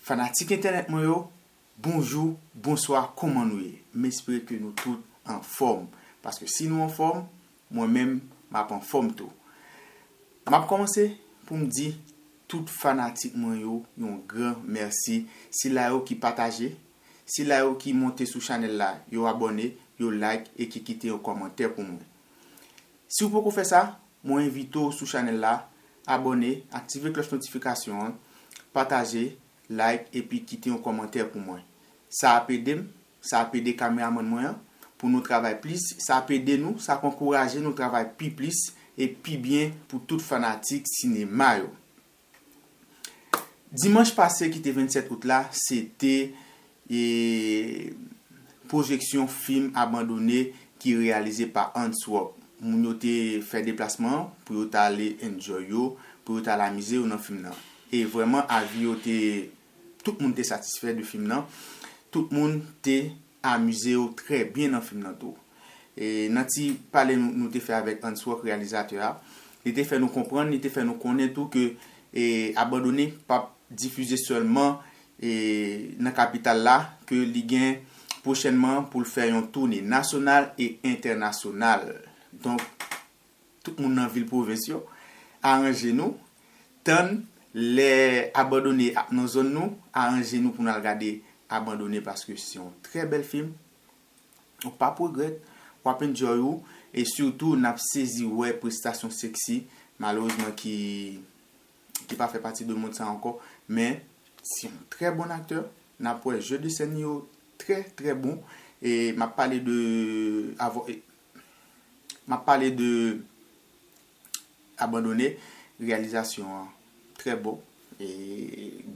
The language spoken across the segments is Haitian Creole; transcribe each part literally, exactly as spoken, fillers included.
Fanatik entènèt mwen yo, bonjou, bonswa, kòman nou ye? M espere ke nou tout anfòm, paske si nou anfòm, mwen menm, m ap anfòm tou. M ap kòmanse pou m di tout fanatik mwen yo yon gran mèsi. Sila yo ki pataje, sila yo ki monte sou chanèl la, yo abòne, yo like e ki kite yon kòmantè pou mwen. Si w poko fè sa, mwen envite w sou chanèl la, abòne, aktive klòch notifikasyon an, pataje, like epi kite yon kòmantè pou mwen. Sa ap ede m, sa ap ede kameramann mwen an pou nou travay plis, sa ap ede nou, sa ap ankouraje nou travay pi plis e pi byen pou tout fanatik sinema yo. Dimanch pase ki te vennsèt out la, se te e, pwojeksyon fim Abandone ki reyalize pa Answok. Moun yo te fè deplasman an pou yo t ale enjoy yo, pou yo t al amize yo nan fim nan. E vrèman, avi yo te, tout moun te satisfè de fim nan. Tout moun te amize yo trè byen nan fim nan tou. E nan ti pale nou, nou te fè avèk Answok, reyalizatè a, li te fè nou konprann, li te fè nou konnen tou ke e, Abandone p ap difize sèlman e, nan kapital la, ke li gen pwochènman pou l fè yon toune nasyonal e entènasyonal. Donk, tout moun nan vil pwovens yo, aranje nou, tann lè Abandone ap nan zòn nou, aranje nou pou n al gade Abandone paske se yon trè bèl fim. Ou p ap regrèt, w ap enjoy ou, e sitou n ap sezi wè prestasyon Sexy, malerezman ki, ki pa fè pati de mond sa ankò, men se yon trè bon aktè, n ap wè jeu de scène yo trè, trè bon, e m ap pale de, avò-, e, m ap pale de Abandone, reyalizasyon an trè bon, e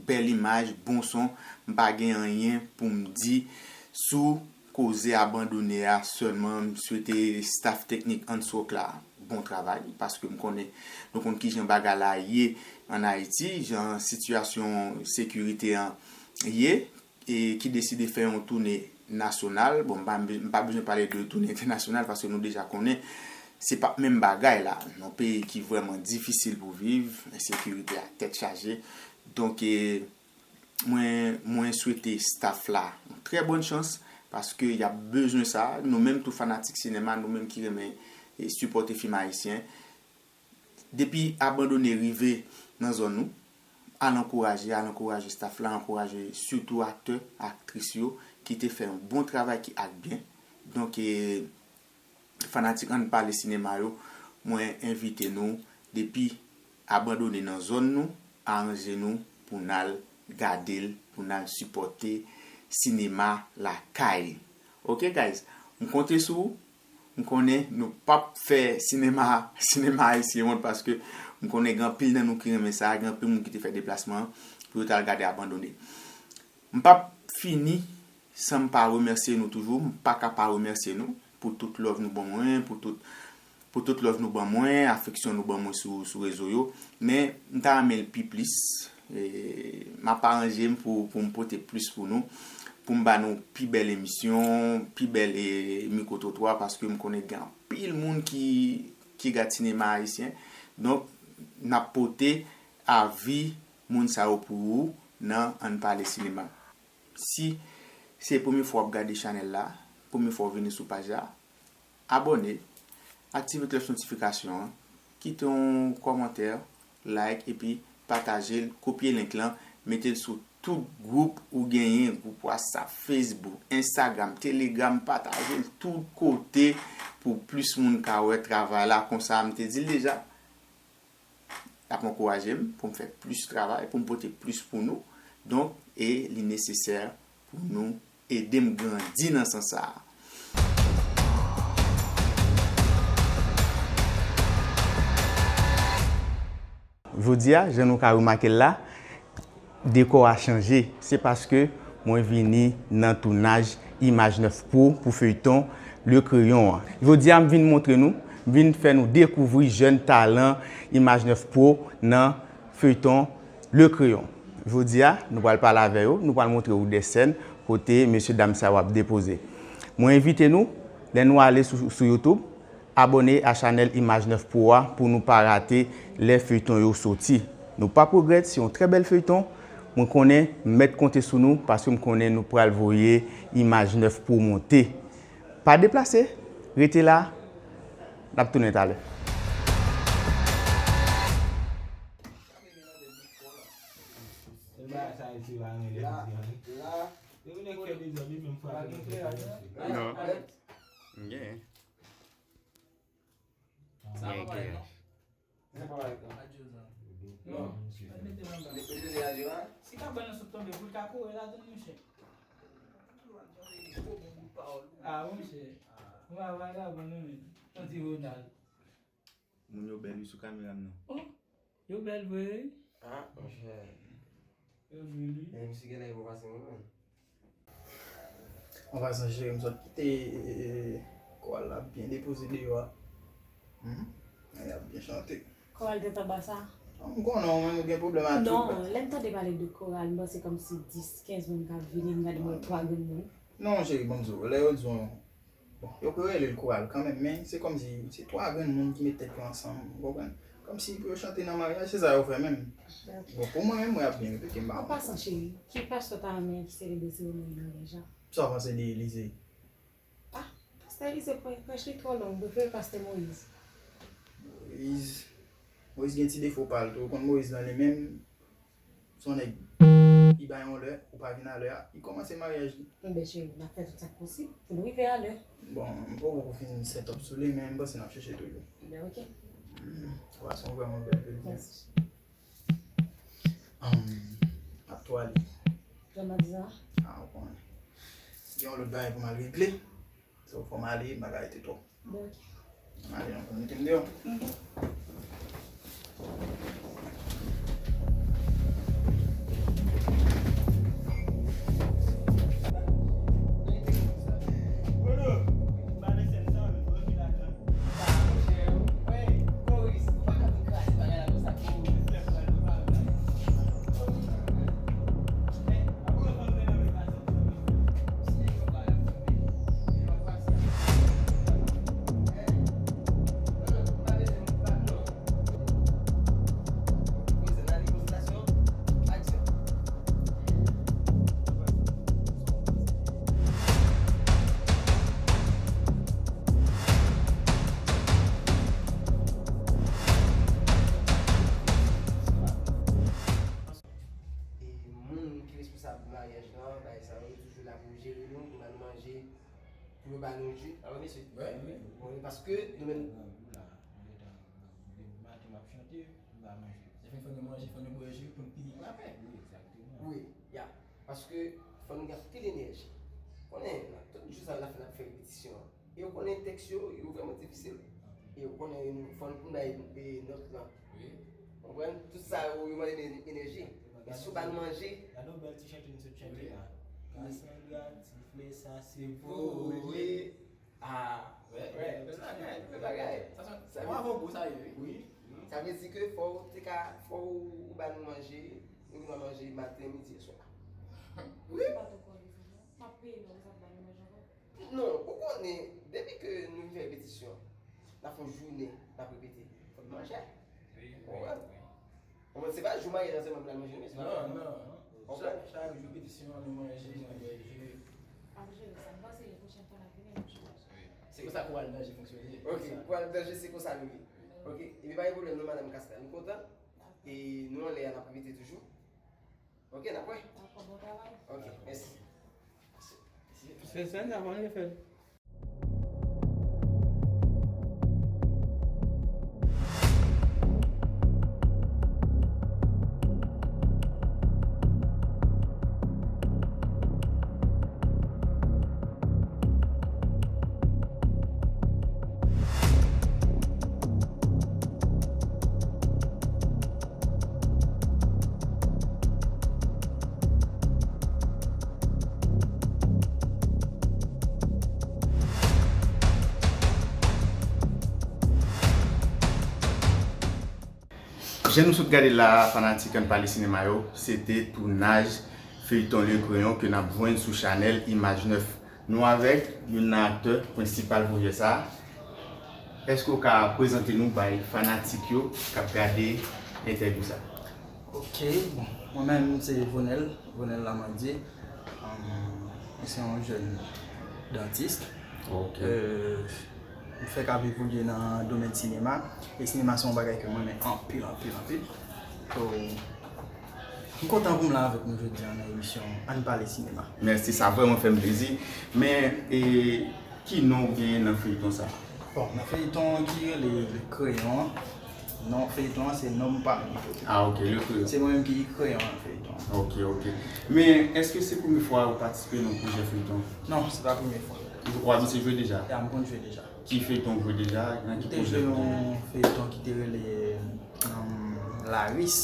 bèl imaj, bon son, m pa gen anyen pou m di sou koze Abandone a sèlman, m swete staff teknik Answok la bon travay, paske m konnen, nou konn kijan bagay la ye ann Ayiti, jan sitiyasyon sekirite an ye, e ki deside fè yon toune nasyonal. Bon, m pa, m pa bezwen pale de toune entènasyonal paske nou deja konnen se p ap menm bagay la. Nan peyi ki vrèman difisil pou viv, ensekirite a tèt chaje. Donk, e, mwen, mwen swete staff la yon trè bòn chans paske y ap bezwen sa. Nou menm tou fanatik sinema, nou menm ki renmen e sipòte fim ayisyen, depi Abandone rive nan zòn nou, al ankouraje, al ankouraje staff la, ankouraje sitou aktè, aktris yo ki te fè yon bon travay, ki act byen. Donk, e, fanatik Ann Pale Sinema yo, mwen envite nou, depi Abandone nan zòn nou, aranje nou pou n al gade l, pou n al sipòte sinema lakay. Ok, guys, m konte sou ou. M konnen nou p ap fè sinema, sinema ayisyen wont paske m konnen gen anpil nan nou ki renmen sa, gen anpil moun ki te fè deplasman an pou yo t al gade Abandone. M p ap fini san m pa remèsye nou toujou, m pa ka pa remèsye nou pou tout love nou ban mwen, pou tout, pou tout love nou ban mwen, afeksyon nou ban mwen sou, sou rezo yo. Men, m ta renmen l pi plis. E, m ap aranje m pou, pou m pote plis pou nou, pou m ba nou pi bèl emisyon, pi bèl, e, mikwotrotwa, paske m konnen gen anpil moun ki, ki gad sinema ayisyen. Donk, n ap pote avi moun sa yo pou ou nan Ann Pale Sinema. Si se premye fwa w ap gade chanèl la, premye fwa w vini sou paj la, abòne, aktive klòch notifikasyon an, kite yon kòmantè, like, epi pataje l, kopye link lan, mete l sou tout gwoup ou genyen, gwoup WhatsApp, Facebook, Instagram, Telegram, pataje l tout kote pou plis moun ka wè travay la. Konsa, m te di l deja, l ap ankouraje m pou m fè plis travay, pou m pote plis pou nou. Donk, e li nesesè pou nou ede m grandi nan sans sa a. Jodi a, jan nou ka remake l la, dekò a chanje. Se paske mwen vini nan tounaj Imaj nèf Pro pou feyton Le Crayon an. Jodi a, m vin montre nou, m vin fè nou dekouvri jèn talan Imaj nèf Pro nan feyton Le Crayon. Jodi a, nou pral pale avè yo, nou pral montre w de sèn kote mesye dam sa yo ap depoze. Mwen envite nou, lè nou ale sou, sou YouTube, abòne a chanèl Imaj nèf Pro a pou nou pa rate lè feyton yo soti. Nou p ap regrèt, se yon trè bèl feyton. Mwen konnen m mèt konte sou nou, paske m konnen nou pral voye Imaj Nèf pou w monte. Pa deplase, rete la, n ap tounen talè. Non. Gen. Gen, gen. Si kabann nan sot tonbe, pou l ka kouri ladan, monchè. Ah, monchè. Ou pa vagabon, non, men. Tanti Ronald. Moun yo bèl, wi, sou kamera m nan. Oh, yo bèl vre, wi. Ah, monchè. Yo bèl, wi. E misye genlè pase mwen menm. An pasan, cheri, m sot kite, e, e, e, koral la byen depoze deyò a. Hmm? E, y ap byen chante. Koral tèt anba sa? M konnen w menm ou gen pwoblèm ak tout. Non, lè m tande pale de koral, m panse kòmsi dis, kenz moun k ap vini, m gade m wè twa grenn moun. Non, cheri, ban m di w, lè yo di w, bon, yo ka rele l koral kanmenm, men se kòmsi se twa grenn moun ki met tèt yo ansanm, ou konprann? Kòmsi pou yo chante nan maryaj, se sa yo fè menm. Bon, pou mwen menm, mwen ap byen repete, m pa konn. An pasan, cheri, ki pastè w ta renmen ki selebre seremoni maryaj la? Sa w panse de Elize? Ah, pastè Elize, prèch li twò long, m prefere pastè Moyiz. Moyiz, Moyiz gen ti defo pa l tou. Ou konn Moyiz lan li menm, se yon nèg, li bay yon lè, ou pa vin a lè a, li kòmanse maryaj li. Enben, cheri, n ap fè tout sa k posib pou n rive a lè. Bon, m poko fin set up sou li, men m panse n ap chèche toujou. Enben, oke. Hmm, sa va se yon vrèman bèl pèl. Mèsi. Ahn, m ap tou ale. Jan m ap di sa? Ah, ou konnen. Gen yon lòt bagay pou m al regle. So, fò m ale, m pa ka rete twòp. Bon, oke. M ale, non, mete m deyò. Mhm. E moun ki responsab maryaj lan, bagay sa yo, yo toujou la pou jere nou, pou ba nou manje, pou yo ba nou ji. Alò, mesye, wi, wi, paske nou menm. Nan gou la, mwen gentan nan gou. Depi maten m ap chante, m pa manje. Lè fini fò nou manje, fò nou bwè ji pou n pi rapè. Wi, egzakteman. Wi, ya. Paske fò nou gen anpil enèji. Konnen, tout jou sa yo n ap fè, n ap fè repetisyon an. E ou konnen tèks yo, yo vrèman difisil. E ou konnen, fò n pou n bay, e, nòt lan. Wi. Ou konprann? Tout sa yo, yo mande enèji. Men si w ba n manje. Gade yon bèl ti chante nou sot chante la. Kasandra, ti flè sa se vre. Ah, wè, wè, bèl bagay, bèl bagay. Sa se yon avan gou sa ye, wi. Wi. Sa vle di ke fò w te ka, fò w ba nou manje, nou vin manje maten, midi e swa. Wi. M pa t ankò rive non. M ap peye nou, ou sa ba nou manje ankò? Non, ou konnen, depi ke nou vin fè repetisyon, n ap fè yon jounen, n ap repete. Fò n manje. Wi, wi, wi. Ou konprann? Se pa jou maryaj la sèlman pou n al manje, non, men se pa. Non, non. Ou konprann? Chak, chak jou repetisyon, nou manje, nou bwè ji. Ap jere sa. M panse pwochèn fwa n ap vini, nou chwazi. Wi. Se konsa Koral Danje fonksyone. Ok, Koral Danje, se konsa nou ye. Ok, epi pa gen pwoblèm non, madanm Kastra. Nou kontan? E nou anlè a, n ap repete toujou. Ok, n ap wè. Dakò, bon travay. Ok, mèsi. Se sèn sa, kòman yo fè l? Jan nou sot gade la a, fanatik Ann Pale Sinema yo, se te tounaj feyton Le Crayon ke n ap jwenn sou chanèl Imaj Nèf. Nou avèk youn nan aktè prensipal pwojè sa a. Èske w ka prezante nou bay fanatik yo k ap gade entèvyou sa a? Ok, bon. Mwen menm, se Vonel, Vonel Lamandie. Ahn, mwen se yon jèn dantis. Ok. Euh, m fèk ap evolye nan domèn sinema. E sinema se yon bagay ke mwen renmen anpil, anpil, anpil. So, m kontan pou m la avèk nou jodi a nan emisyon Ann Pale Sinema. Mèsi, sa vrèman fè m plezi. Men, e, ki non w genyen nan feyton sa a? Bon, nan feyton ki rele Le Crayon an, non feyton an se Nonm Pami. Ah, ok, Le Crayon. Se mwen menm ki ekri kreyon nan feyton an. Ok, ok. Men, èske se premye fwa ou patisipe nan pwojè feyton? Non, se pa premye fwa. Ou abitye jwe deja? Ya, m konn jwe deja. Ki feyton ou jwe deja? Nan ki pwojè feyton? M te jwe yon feyton ki te rele, um, Laris.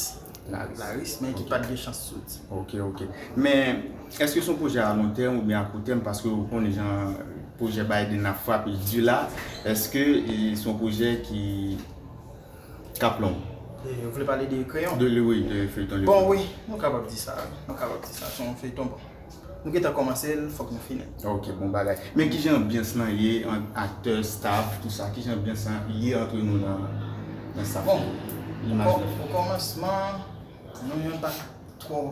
Laris. Laris, men ki pa t gen chans soti. Ok, ok. Men, èske se yon pwojè a lon tèm oubyen a kou tèm? Paske ou konnen jan pwojè Biden ap frape di la. Èske, e, se yon pwojè ki k ap long? E, ou vle pale de kreyon? De, wi, de feyton. Bon, wi, nou kapab di sa, wi. Nou kapab di sa. Se yon feyton, bon. Nou gentan kòmanse l, fòk nou fini l. Ok, bon bagay. Men kijan anbyans lan ye ant aktè, staff, tout sa? Kijan anbyans lan ye ant nou nan, nan staff? Bon, Imaj o kò-, Nèf? O kòmansman, nou youn pa t twò,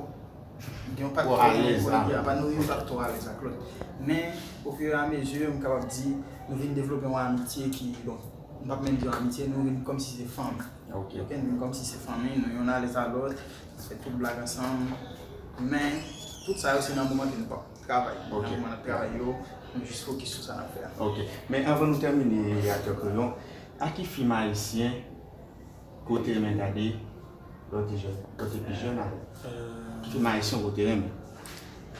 gen yon pa t twò alèz, nou, ah, pa nou youn pa t twò alèz ak lòt. Men, ofiramezi, m kapab di, nou vin devlope yon amitye ki, bon, m p ap menm di yon amitye, nou vin kòmsi se fanmi. Ok. Ok, nou vin kòmsi se fanmi, nou youn alèz a lòt, nou fè tout blag ansanm. Men, tout sa yo se nan moman ke nou p ap travay. Ok. Nan moman n ap travay yo, nou jis fokis sou sa n ap fè a. Ok. Men anvan nou tèmine, aktè Kreyon, a ki fim ayisyen ke w te renmen gade lè w te jèn, lè w te pi jèn avè? Euh, ki fim ayisyen ke w te renmen?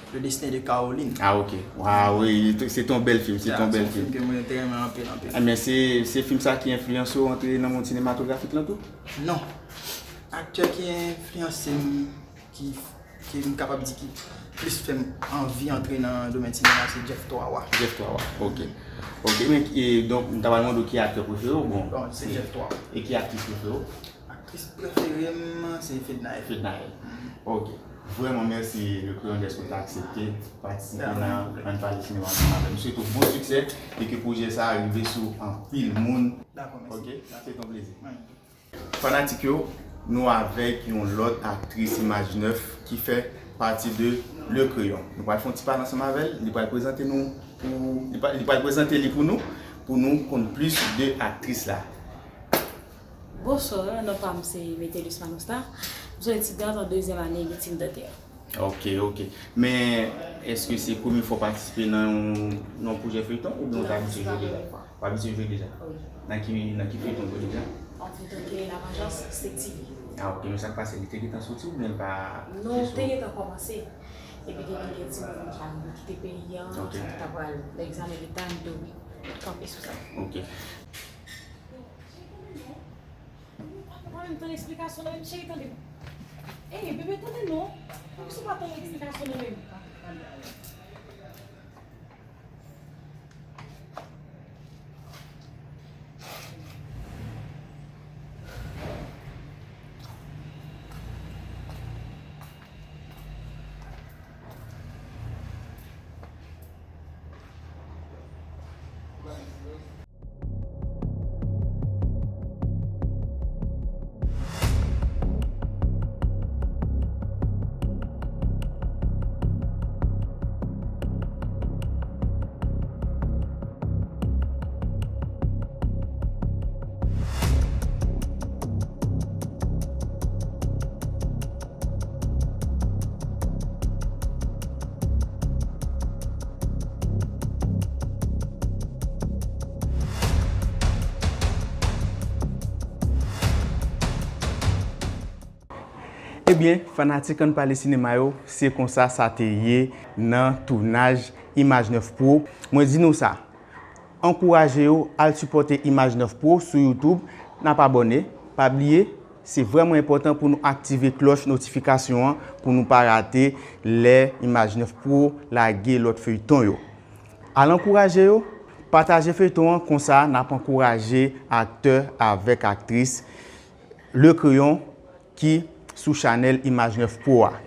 Le Destin de Caroline. Ah, ok. Waw, wi, se te yon bèl fim, se te yon bèl fim. Ya, se yon fim ke mwen te renmen anpil, anpil. Ah, men se, se fim sa ki enfliyanse w antre nan mond sinematografik lan tou? Non. Aktè ki enfliyanse m, ki, ki m kapab di ki plis fè m anvi antre nan domèn sinema, se Jeff Twawa. Jeff Twawa, ok. Ok, men, e, donk, m ta pral mande w ki aktè prefere w, bon. Bon, se Jeff Twawa. E ki aktris prefere w? Aktris prefere m, se Fednaelle. Fednaelle. Mhm. Ok. Vrèman, mèsi, Le Crayon, dèske w ta aksepte patisipe nan Ann Pale Sinema ansanm avè m. M swete w bon siksè e ke pwojè sa a rive sou anpil moun. Dakò, mèsi. Ok? Se te yon plezi. Wi. Fanatik yo, nou avèk yon lòt aktris Imaj Nèf ki fè pati de Le Crayon. Nou pral fè yon ti pale ansanm avè l, li pral prezante nou pou, li pral, li pral prezante li pou nou, pou nou konn plis de aktris la. Bonswa, non pa m se Metellus Manosta. M se yon etidyan an dezyèm ane medsin dantè. Ok, ok. Men, èske se premye fwa w patisipe nan yon, nan yon pwojè feyton oubyen w t abitye jwe deja? Non, se pa premye fwa. W abitye jwe deja? Wi. Nan ki, nan ki feyton w jwe deja? An feyton ki rele La Vengeance, Steve T V. Ah, ok. Men sa k pase, li te gentan soti oubyen l pa... Non, li te gentan kòmanse. Epi te gen, gen timoun ki te kite peyi an, ok, ki ta pral nan egzamen leta, m te kanpe sou sa. Ok. Mwen menm tande eksplikasyon nan menm, cheri, tande. Ey, bebe, tande non. Poukisa w pa tande eksplikasyon nan menm? Ebyen, fanatik Ann Pale Sinema yo, se konsa sa te ye nan tounaj Imaj Nèf Pro. Mwen di nou sa, ankouraje yo, al sipòte Imaj Nèf Pro sou YouTube, n ap abòne. Pa bliye, se vrèman enpòtan pou nou aktive klòch notifikasyon an pou nou pa rate lè Imaj Nèf Pro lage lòt feyton yo. Al ankouraje yo, pataje feyton an, konsa n ap ankouraje aktè avèk aktris Le Crayon ki sou chanèl Imaj Nèf Pro a.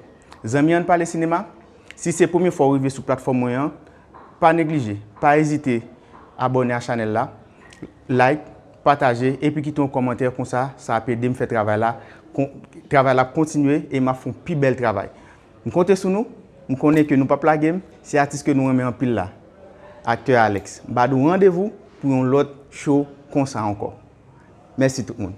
Zanmi Ann Pale Sinema, si se premye fwa w rive sou platfòm mwen an, pa neglije, pa ezite abòne a chanèl la, like, pataje, epi kite yon kòmantè, konsa sa ap ede m fè travay la Kon- Travay la ap kontinye e m ap fè yon pi bèl travay. M konte sou nou, m konnen ke nou p ap lage m, se atis ke nou renmen anpil la. Aktè Alex, m ba nou randevou pou yon lòt show konsa ankò. Mèsi tout moun.